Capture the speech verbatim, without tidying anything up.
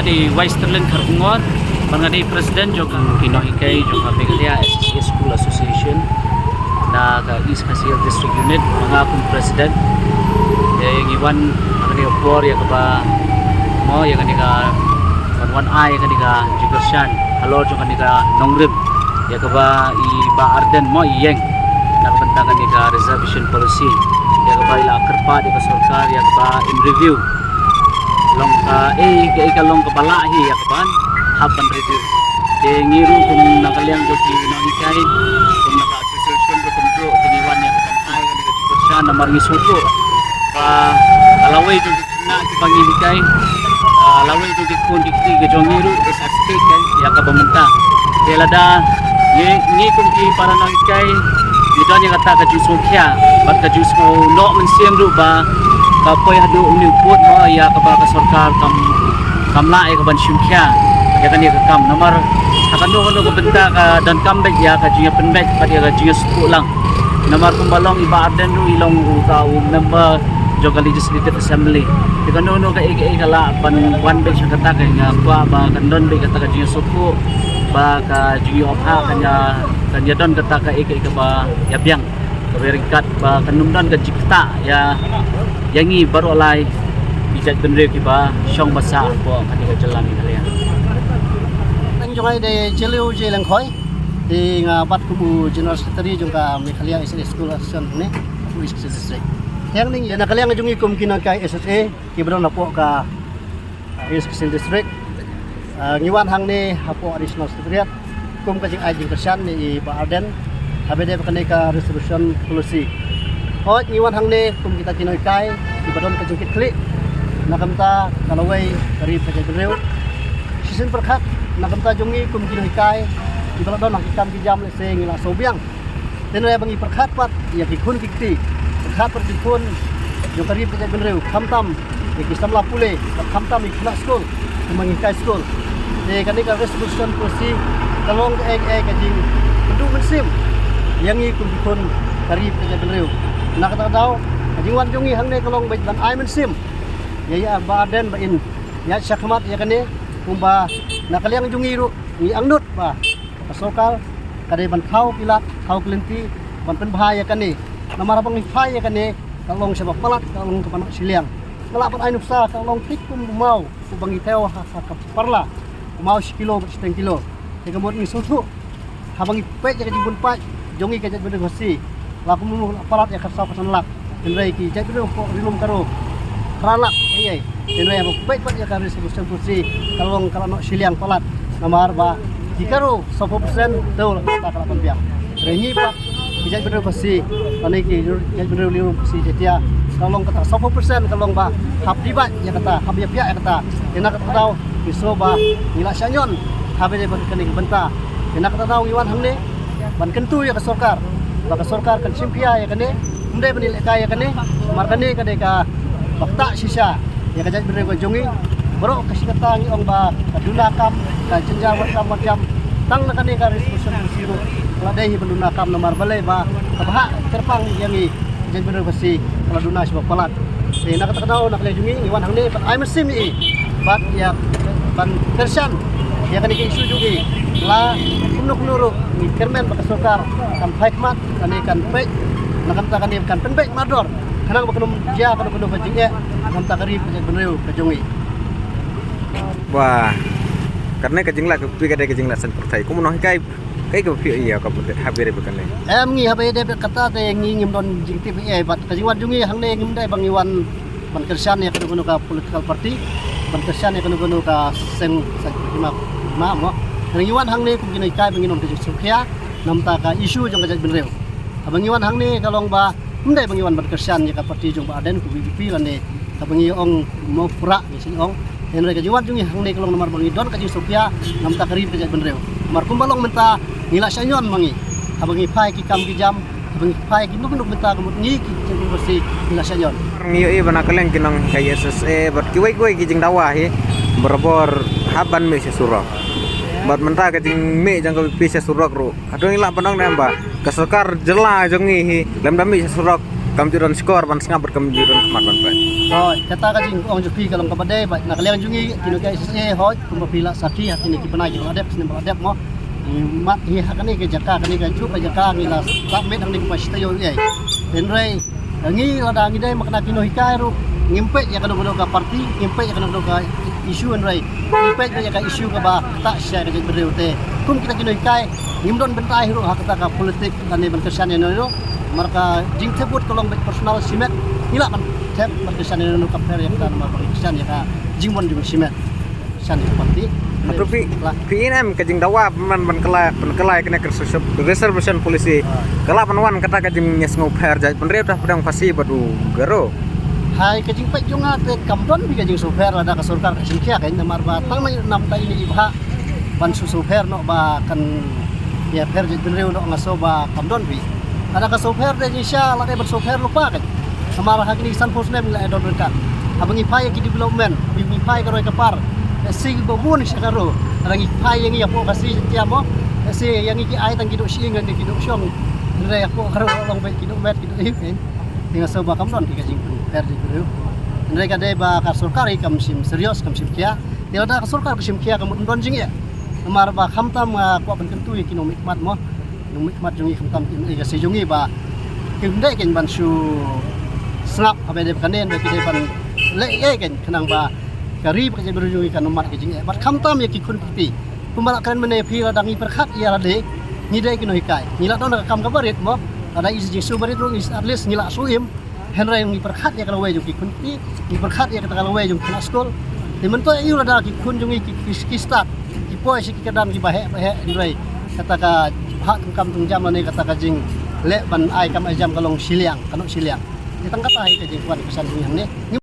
Dei Wai Sterling Kharkongor, ba nga dei president jong ka, ki nonghikai jong ka Meghalaya S S A School Association na ka East Khasi Hills District Unit, ba nga kum president. Te ngi wan ha kane ka por ïa kaba, mo, ïa kane ka, wan wan ai ïa kane ka jingkyrshan halor jong kane ka nongrim ïa kaba i Bah Ardent, mo, i ïeng na ka bynta kane ka reservation policy, ïa kaba i la kyrpad ïa ka sorkar ïa kaba in review long ka, eh, ka, eh, ka long kaba lah hi ïa kaban hap ban review. Te ngi ruh kum na ka liang jong ki nonghikai, kum na ka association ruh kumjuh, te ngi wan ïa kaban ai kane ka jingkyrshan namar ngi sngewthuh ba ka lawei jong ki khynnah kiba ngi hikai, ah, lawei jong ki khun ki kti ka jong ngi ruh is at stake, eh, ïa kaba mynta. Te lada ngi, ngi kum ki para nonghikai ngi don ïa kata ka jingsngewkhia bad ka jingsngew noh mynsiem ruh ba ka poi haduh une u pud, mo, ïa kaba ka sorkar kam, kam lah ïa kaban shim khia ïa kane ka kam. Namar ha kano kano ka bynta ka donkam beit ïa ka jingïapynbeit bad ïa ka jingïasngewthuh lang. Namar kumba long i Bah Ardent ruh i long uta u member jong ka Legislative Assembly. Te kano kano kaei kaei ka lah ban wan beit sha kata, ka nga kwah ba kan don beit kata ka jingïasngewthuh ba ka jingïoh ha kan ïa, kan ïa don kata kaei kaei kaba ïa biang, kaba ïa ryngkat ba kan ym don ka jingktah ïa, ïa ngi baroh lai ki jaitbynriew kiba shong ba sah hapoh kane ka jylla Meghalaya. Nang jong ngi dei Jylliew J. Lyngkhoi. Te nga bat kum u General Secretary jong ka Meghalaya S S A School Association ne, u East Khasi District. Te hangne na ka liang jong ngi kum ki nonghikai S S A kiba don hapoh ka, ah, East Khasi District, ah, ngi wan hangne hapoh Additional Secretariat kum ka jingai jingkyrshan ne i Bah Ardent haba ïadei bad kane ka reservation policy. Hooid, ngi wan hangne kum kita ki nonghikai kiba don ka jingkitkhlieh na ka bynta ka lawei ka ri ka jaitbynriew. Shisien pyrkhat na ka bynta jong ngi kum ki nonghikai kiba la don ha ki kam ki jam lehse ngi la sngewbiang. Te ngi ba ngi pyrkhat pat ïa ki khun ki kti, pyrkhat pat ki khun jong ka ri ka jaitbynriew, khamtam ïa ki samla pule, khamtam ïa ki khynnah skul, ki nonghikai skul. Te kane ka reservation policy ka long kaei kaei ka jingkynduh mynsiem ïa ngi kum ki khun ka ri ka jaitbynriew. Na kata ka daw ka jingwan jong ngi hangne ka long ba ban ai mynsiem ïa, ïa Bah Ardent ba in ïaid shakhmat ïa kane, kumba na ka liang jong ngi ruh ngi angnud ba ka sorkar ka dei ban thaw ki lad, thaw ki lynti ban pynbha ïa kane. Namar haba ngi phai ïa kane ka long shaba palat, ka long kaba noh shiliang. Nga lah ban ai nuksa ka long thik kum u maw uba ngi thew ha, ha ka parla, u maw shi kilo bad shiteng kilo. Te ka mut ngi sngewthuh haba ngi peit ïa ka jingbun paid jong ngi ka jaitbynriew Khasi, la kumno la palat ïa ka saw ka san lak. Hynrei ki jaitbynriew hapoh Ri Lum Garo phra lak ei ei. Hynrei haba peit pat ïa ka reservation policy ka long ka la noh shiliang palat. Namar ba ki Garo sawphew percent te la kata ka la pynbiang. Hynrei ngi pat ki jaitbynriew Khasi lane ki jaitbynriew Ri Lum Khasi Jaintia, ka long kata sawphew percent ka long ba hap dibait ïa kata, hap ïa piah ïa kata. Te na kata ka daw ngi sngew ba ngi la shah ñion haba ïadei bad kane ka bynta. Te na kata ka daw ngi wan hangne ban kyntu ïa ka sorkar ba ka sorkar kan shim khia ïa kane, ym dei ban ïalehkai ïa kane, namar kane ka dei kaba ktah shisha ïa ka jaitbynriew ka jong ngi. Baroh ka shi katta ngi ong ba ka duna kam, ka jynjar wat kam wat jam. Tang na kane ka reservation policy ruh ka la dei hi ban duna kam, namar balei ba ka bhah kyrpang ïa ngi jaitbynriew Khasi ka la duna shaba palat. Te na kata ka daw na ka liang jong ngi ngi wan hangne ban ai mynsiem ïa i bad ïa ban kyrshan ïa kane ka issue jong i. La kumno kumno ruh ngi kyrmen ba ka sorkar kan phai khmat, kane kan peit, na ka bynta kane kan pynbeit mardor khnang ba kan ym jia kano kano ka jingeh na ka bynta ka ri ka jaitbynriew ka jong i. Ba kane ka jingleh ka phi ka dei ka jingleh saiñ pyrthei. Kum u nonghikai, kaei kaba phi ïa ka haba ïadei bad kane? Em, ngi haba ïadei bad kata te ngi ngim don jingtip ei ei, bad ka jingwan jong ngi hangne ngim dei ba ngi wan ban kyrshan ïa kano kano ka political party, ban kyrshan ïa kano kano ka seng saiñ pyrthei ma, ma, mo. Hynrei ngi wan hangne kum ki nonghikai ba ngin don ka jingsngewkhia na ka bynta ka issue jong ka jaitbynriew. Haba ngi wan hangne ka long ba ym dei ba ngi wan ban kyrshan ïa ka party jong Bah Ardent, ka V P P lane kaba ngi ong mo pura ngi shu ong. Hynrei ka jingwan jong ngi hangne ka long namar ba ngi don ka jingsngewkhia na ka bynta ka ri ka jaitbynriew. Namar kumba long mynta ngi la shah ñion ma ngi haba ngi phai ki kam ki jam, haba ngi phai ki nuk nuk bynta, ka mut ngi ki jaitbynriew Khasi ngi la shah ñion. Ngi ïohi ba na ka liang ki nonghikai S S A bad kiwei kiwei ki jingdawa hi barabor hap ban mih sha surok. Bad mynta ka jingmih jong ka V P P sha surok ruh, hato ngi lah ban ong ne em ba ka sorkar jylla jong ngi hi lem da mih sha surok kam ju don shkor ban sngap bad kam ju don khmat ban peit. Hooid, kata ka jingong jong phi ka long kaba dei, bad na ka liang jong ngi ki nonghikai S S A, hooid, kumba phi la sakhi ha kine ki bnai kiba la dep, snem ba la dep mo. Ngi mad hi ha kane ka jaka, kane ka jaka, ka jaka ngi la sah met ha kane ka pyrthei ei. Hynrei ngi lada ngi dei ma kane ki nonghikai ruh, ngim peit ïa kano kano ka party, ngim peit ïa kano kano ka issue, hynrei ngi peit ïa ka issue kaba ktah shisha ka jaitbynriew te. Kum kita ki nonghikai, ngim don bynta hi ruh ha kata ka politik lane ban kyrshan ïano ïano. Namar ka jingthep vote ka long beit personal shimet, ngi lah ban thep ban kyrshan ïano ïano, kam pher ïa kata namar ban kyrshan ïa ka jingwan jong shimet. Shan ïa ka party. Hato phi, phi in em ka jingdawa ban, ban kylla, ban kylla ïa kane ka reservation, reservation policy. Ah. Ka lah ban wan kata ka jingïasngewpher jaitbynriew da pdeng Khasi bad u Garo. Hai, ka jingpeit jong nga te kam don bha ka jingsngewpher lada ka sorkar ka shim khia, kan, namar ba tang na nam ta ini i bha ban shu sngewpher noh ba kan ïapher jaitbynriew noh, nga sngew ba kam don bha. Lada ka sngewpher te jingshisha la dei ban sngewpher lypa, kan. Namar ha kine ki sanphew snem ngi la ïa don ryngkat. Haba ngi phai ïa ki development, haba ngi phai ka roi ka par, eh, shi ba bun sha ka ro. Haba ngi phai ïa ngi hapoh Khasi Jaiñtia mo, eh, shi ïa ngi ki ai tang ki doh shyieng ne ki doh shong. Hynrei hapoh ka ro long beit ki doh met, ki doh ip, kan. Te nga sngew ba kam don bha ka jingpynpher jaitbynriew. Hynrei ka dei ba ka sorkar hi kam shim serious, kam shim khia. Te lada ka sorkar ka shim khia ka mut don jingeh. Namar ba khamtam nga kwah ban kyntu ïa ki nongmihkhmat mo. Nongmihkhmat jong ngi khamtam ki M L A ka seng jong ngi ba kim dei, kan, ban shu sngap haba dei ba ka nen ba ki dei ban leh ei ei, kan, khnang ba ka ri bad ka jaitbynriew jong ngi kan ym mad ka jingeh. Bad khamtam ïa ki khun ki kti. Kumba la kren mynne phi, lada ngi pyrkhat ïa lade ngi dei ki nonghikai, ngi la don ka kam kaba rit mo. Lada i jingshu barit ruh ngi, at least ngi la shu im. Hynrei ngi pyrkhat ïa ka lawei jong ki khun ki kti, ngi pyrkhat ïa kata ka lawei jong ki khynnah skul. Te mynta ïa u lada ki khun jong ngi ki, ki, ki stad, ki poi sha ki kyrdan kiba heh ba heh, hynrei kata ka bhah thungkam thungjam lane kata ka jingleh ban ai kam ai jam ka long shiliang, ka long shiliang. Te tang kata hi ka jingkwah ka san jong ngi hangne.